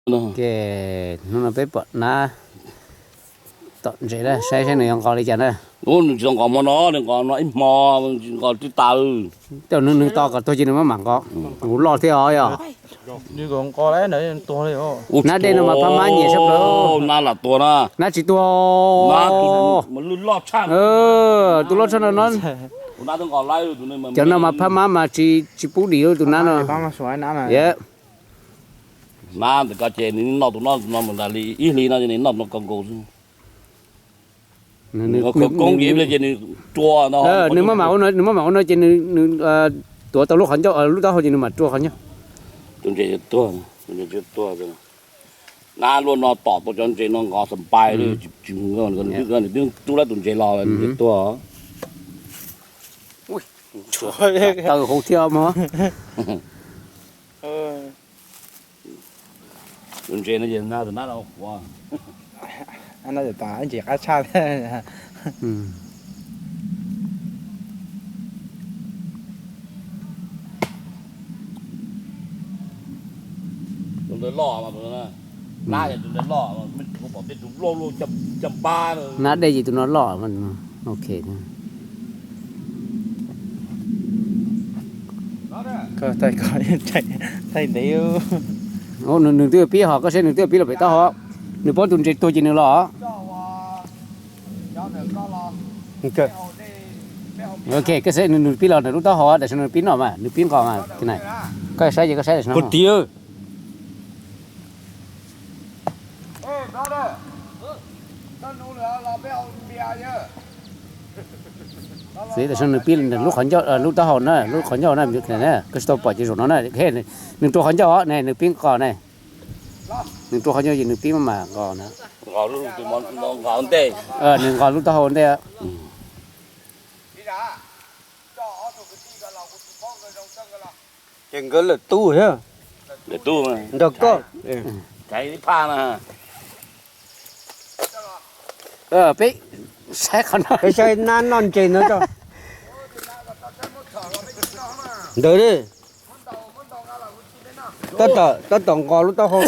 Ces hnub no peb pom nab tom ntses na, saib saib nws yuav nqos li cas na. Ub, nws tsis tau nqos hmo no, nws nqos no ib hmo, nqos tib tas. Tej nws nws tos kom tuag ces nws maj mam nqos. Kuv loj thiab os yog. Nab dej no mas phab mab nyiam sab plaws. Nab lam tuag na. Nab tsis tuag. Tus loj tshaj no no. Cov no mas phab mab mas tsis pub dim tus nab no. Nab ntawm ko ces nws noj tus no, tus no mus li ib hlis no ces nws noj no ko nkaus xwb. Nws maj mam ua no, nws maj mam ua no ces nws tuav tau lub qhov ncauj, lub taub hau ces nws mam rua qhov ncauj. Tus ntses tuag, tus ntses tuag. Nab luaj no tom tau cov ntses no nqos xam pais li, tsis, nws twb rub lawm tus ntses los nws tuag. Taw hauv thiab mog. Tus ntses no ces nab tus nab no quav. Ntses qab tshaj. Tus ntawd loj mas tus nab, tus ntawd loj, kuv pom tej tus loj luaj caj npab. Nab dej ces tus no loj. Ok. Thaij ntev. Nws twb pib hos, koj saib nws twb pib los pem taub hau. Nws paub tus ntses tuag ces nws los. Ok, koj saib nws pib los ntawm lub taub hau, tam sim no nws pib noj mas, nws pib nqos mas. Koj saib ces koj saib tam sim no. Xwv tam sim no nws pib lub qhov ncauj, lub taub hau na, lub qhov ncauj na, koj tsis tau pom ces zaum no na, nws rua qhov ncauj os ne, nws pib nqos ne. Nws rua qhov ncauj ces nws pib maj mam nqos na. Nws nqos lub taub hau ntej. Ces nkawd lawm tub thiab. Nrog koj. Peb saib qhov no, peb saib nab noj ntses no tso. Ntawd li. Tab tom nqos lub taub hau.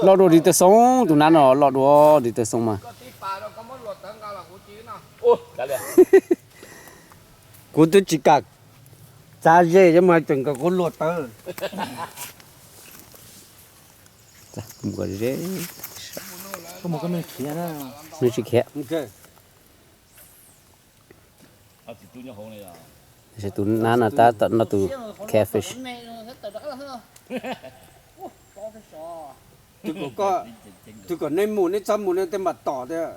Loj dua di taw xoo, tus nab no loj dua di taw xoo mas. Kuv twb tsis kam txav ze cov mas tseem kom kuv luag tawv. Nws tsis khiav. Tus nab no tab tom noj tus catfish. Twb kom nej mus nej txhob mus nej tej mam tom thiab.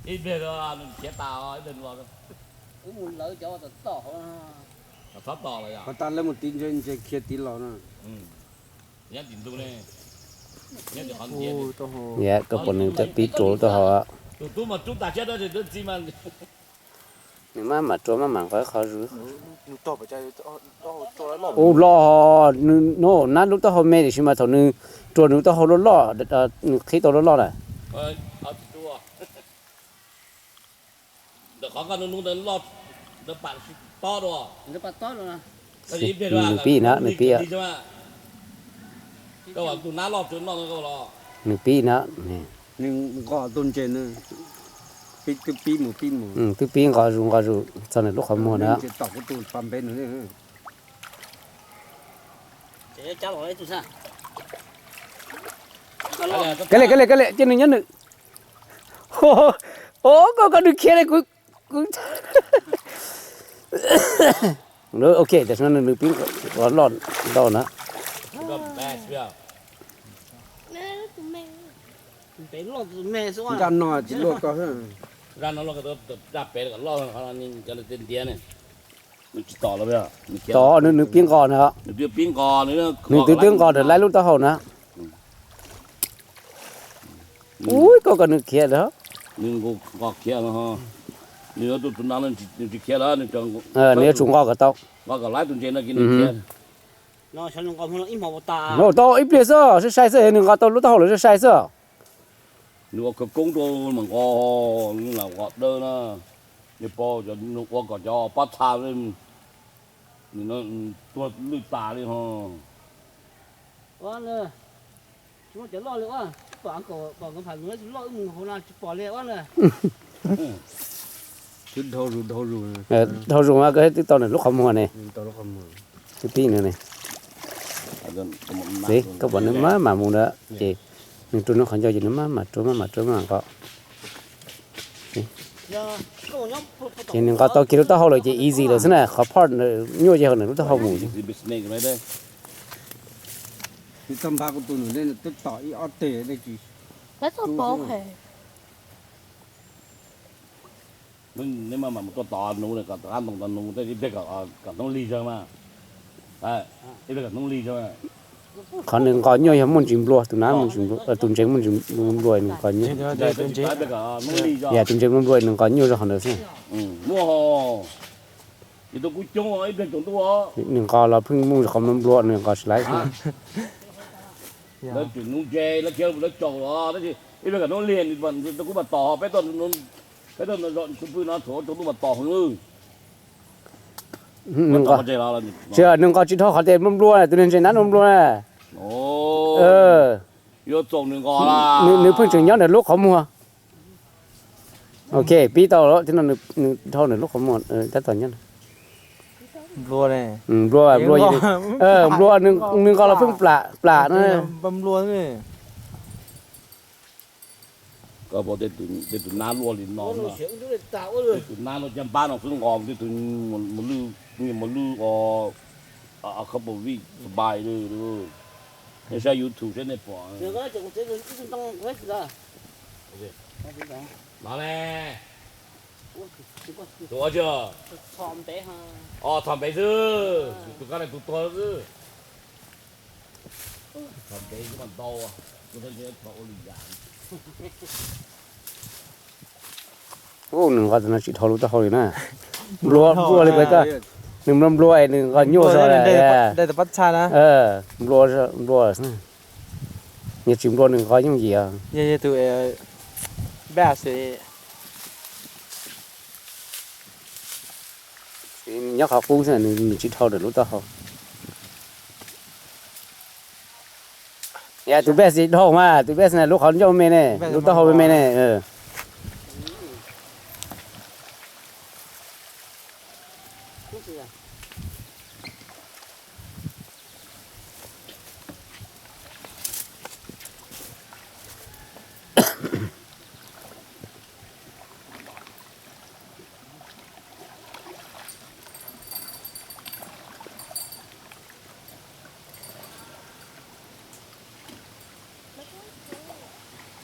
Ib pliag nws khiav tas, ib pliag nws los. Mus lawv cov tom tom hauv no. Ho tas lawv mus tiv ntses, ntses khiav tiv los no. Nyob tim ntug ne. Nyob tim qhov ntsia. Yam koj pom nws twb pib rua lub taub hau. Tus tub mas rub tas siab tab sis twb txi mas. Nws maj mam rua maj mam nqos qhov zus. Ub, loj, nws no nab lub taub hau me tiam sis mas thaum nws rua nws lub taub hau loj loj, nws qhib tau loj loj na. Ntawm qhov koj nug nug ntawd loj, ntawd pam tsis tob dua. Nws pib na, nws pib. Koj tus nab loj tsuas noj no koj los. Nws pib na. Nws nqos tus ntses no. Pib, twb pib mus, pib mus. Twb pib nqos zus nqos zus txog nws lub qhov muag na. Tom kuv tus pas npe nws. Kav liam, kav liam, kav liam, cia nws nyob nws. Ov, koj, koj nws khiav li kuv, kuv. Ok, tam sim no nws pib nqos loj ntau na. Nraj no tsis luaj koj. Nraj pem kom loj, cov ntiav ntiav ne. Nws tsis tom los, tom, nws pib nqos na. Nws twb pib nqos, nws twb nqos ntawm lawv lub taub hau na. Ub, koj, koj nws khiav lawm. Nws nqos khiav, nws yuav tus, tus no nws tsis khiav lawm, nws yuav tsum nqos kom tau. Nqos kom lawv tus ntses no ces nws khiav. Nqos tau ib pliag xwb, sai sai xwb, nws nqos tau lub taub hau lawm sai sai xwb. Nws ua khawv koob rau mas nqos, nws lam nqos dawb na. Nws pom cov nws ua kom cov pab tha tuag lwj tas li ho. Tsis muaj cov loj li ua, pom nkawd pom nkawd pham nws tsis loj wb mus hauv no tsis pom li ua na. Dhau zus mas koj twb tau nws lub qhov muag ne. Twb tib nws ne. Koj pom nws maj mam mus ntawd ces nws rua nws qhov ncauj ces nws maj mam rua maj mam rua maj mam nqos. Ces nws nqos tau kiag lub taub hau lawm ces easy lawm xwb na, qhov part nyuaj ces nws lub taub hau mus. Neb maj mam mus tuaj tod nuv, ib pliag kom hnub lig zog mas, ib pliag kom hnub lig zog. Qhov nws nqos nyuaj yog muaj ntsis nplua, tus nav, tus ntses muaj ntsis nplua nws nqos nyuaj. Yog tus ntses nplua nplua nws nqos nyuaj zog qhov ntawd xwb. Nws nqos los pheej muaj qhov nplua nplua nws nqos tsis laib xwb. Lawv tseem nuv ntses, lawv khiav lawv tsaus los, tab sis ib pliag kom hnub lig, kuv mam tos, peb tuaj, peb tuaj zos xub pwg no thaum tsaus ntuj mam tos heev. Tsis, nws nqos tsis dhau qhov tias nplua nplua, tus niag ntses nav nplua nplua na. Yuav txaus nws nqos, nws pheej tseem nyob ntawm lub qhov muag. Ok, pib tau lawm, nws dhau nws lub qhov muag tab tom nyob. Nplua, nplua, nplua, nws nqos los pheej plam plam na. Koj pom tej tus nab luaj li no, tej tus nab luaj caj npab no xwb nqos, tej tus mus lwj, mus lwj a couple weeks, survive li. Nej saib YouTube saib nej pom. No ne. Tus ua tsi? Os, txhom npev xwb, tus kab ne tus tuag xwb. Txhom npev xwb mas ntau, kuv txhom ua li yam. Ub, nws nqos tus no tsis dhau lub taub hau li na. Nplua nplua li pes koj. Nws nplua nplua es nws nqos nyuaj zog. Nplua, nplua xwb. Yog tsis nplua nws nqos yooj yim os. Nyob qhov qub xwb, nws tsis dhau ntawm lub taub hau. Yog tus best dhau mas, tus best na lub qhov ncauj me ne, lub taub hau me me ne.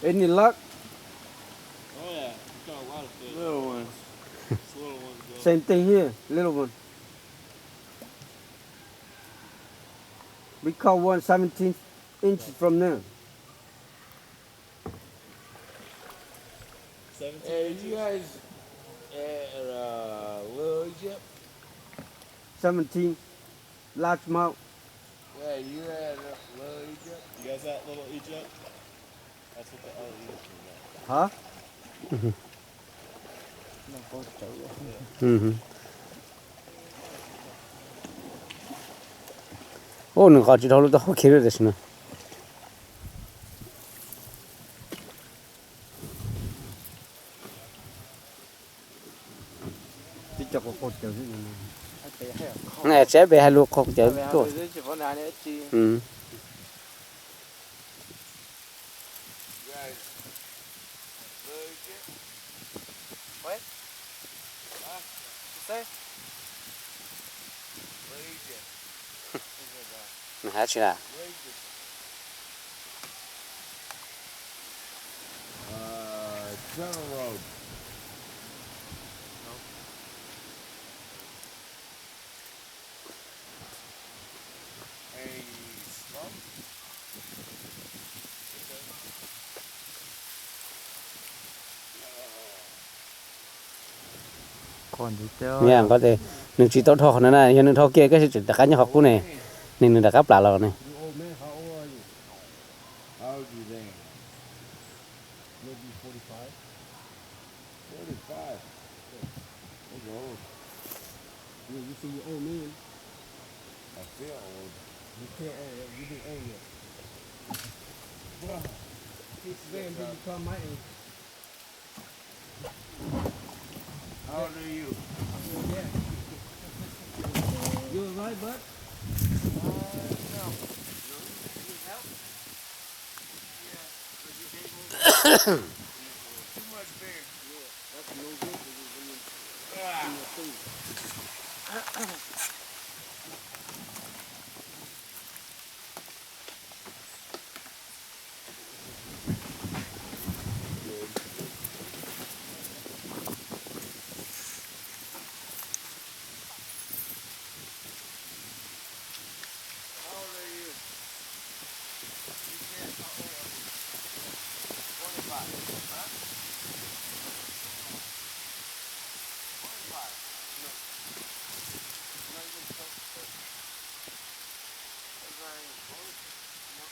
Any luck? Oh yeah, we got a lot of fish. Little ones. Little ones, bro. Same thing here, little one. We caught one seventeen inches from there. Seventeen inches? Hey, you guys at uh, Little Egypt? Seventeen, largemouth. Yeah, you at uh, Little Egypt? You guys at Little Egypt? That's what the L E is for, yeah. Huh? Ub, nws nqos tsis dhau lub taub hau kiag li tam sim no. Tsis peb hais lus qaug cawv tuaj. Nws hais tsi na? Nws tsis tau dhau qhov no na, yog nws dhau kiag koj tseem rov qab nyob qhov qub ne, nws nws rov qab plam los ne. Maybe forty-five. Forty-five. Old. Yeah, you see your old man. I feel old. You feel old. You get old yet. Bruh, six seven, you become my age. How old are you? Yeah. You alright, bud? Uh, no. No? You need help? Yeah. But you can't go too much beer. Yeah. That's no good for you, man. Ah. In your food. How old are you? You said how old are you? Twenty-five, huh? Twenty-five. No. I'm not even close to thirty. That's not even close. No.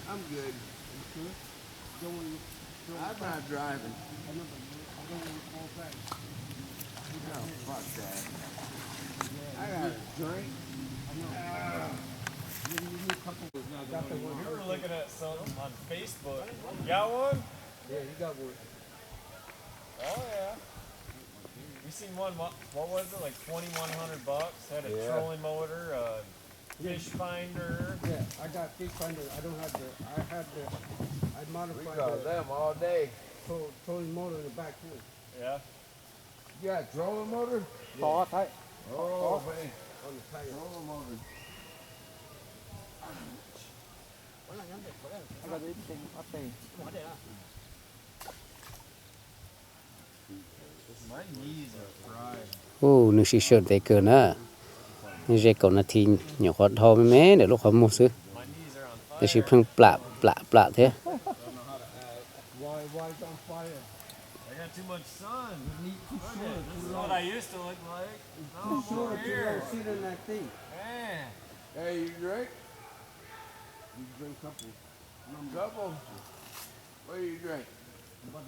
I'm good. I'm not driving. No, fuck that. I got a drink. You were looking at something on Facebook. You got one? Yeah, you got one. Oh, yeah. We seen one, what, what was it, like twenty-one hundred bucks? Had a trolling motor, a fish finder. Yeah, I got fish finder. I don't have the, I have the, I modified the them all day. Trolling motor in the back too. Yeah. You got a trolling motor? Có thấy. Oh, man. On the tire. Trolling motor. Hay là nhắn tin, có thể. Ub, nws sim sawm ntev kawg na. Ze kaum nas this nyuam qhuav dhau me me ntawm lub qhov muag xwb, tiam sis pheej plam plam plam thiab. Hey, you drink? You drink couple. Couple? What do you drink? Bud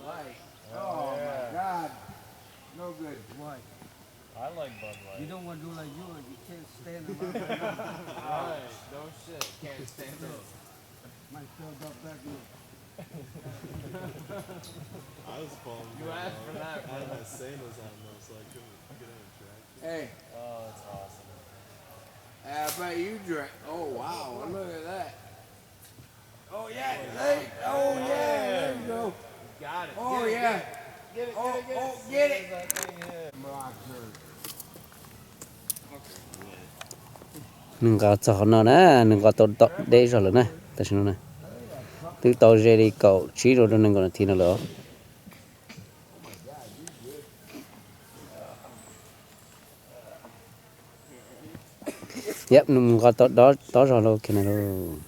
Light. Oh, my God. No good. Why? I like Bud Light. You don't want to do like you, you can't stand a lot of Right. No shit. Can't stand it. Might feel about that good. I was falling You asked for that, I had bro. My sandals on, though, so I couldn't get any traction. Hey. Oh, that's awesome. How about you drink? Oh, wow. Look at that. Oh, yeah. Hey. Oh, yeah. There you go. Got it. Oh, yeah. Get it, get it, get it. Oh, get it. Nws nqa txog qhov no na, nws nqa tau tom deb zog lawm na, tam sim no na. Twb tau ze li kaum tsib rau rau nees nkaum nas this no lawm. Yep, nws mus nqa tau tob zog lauj, kiag na lauj.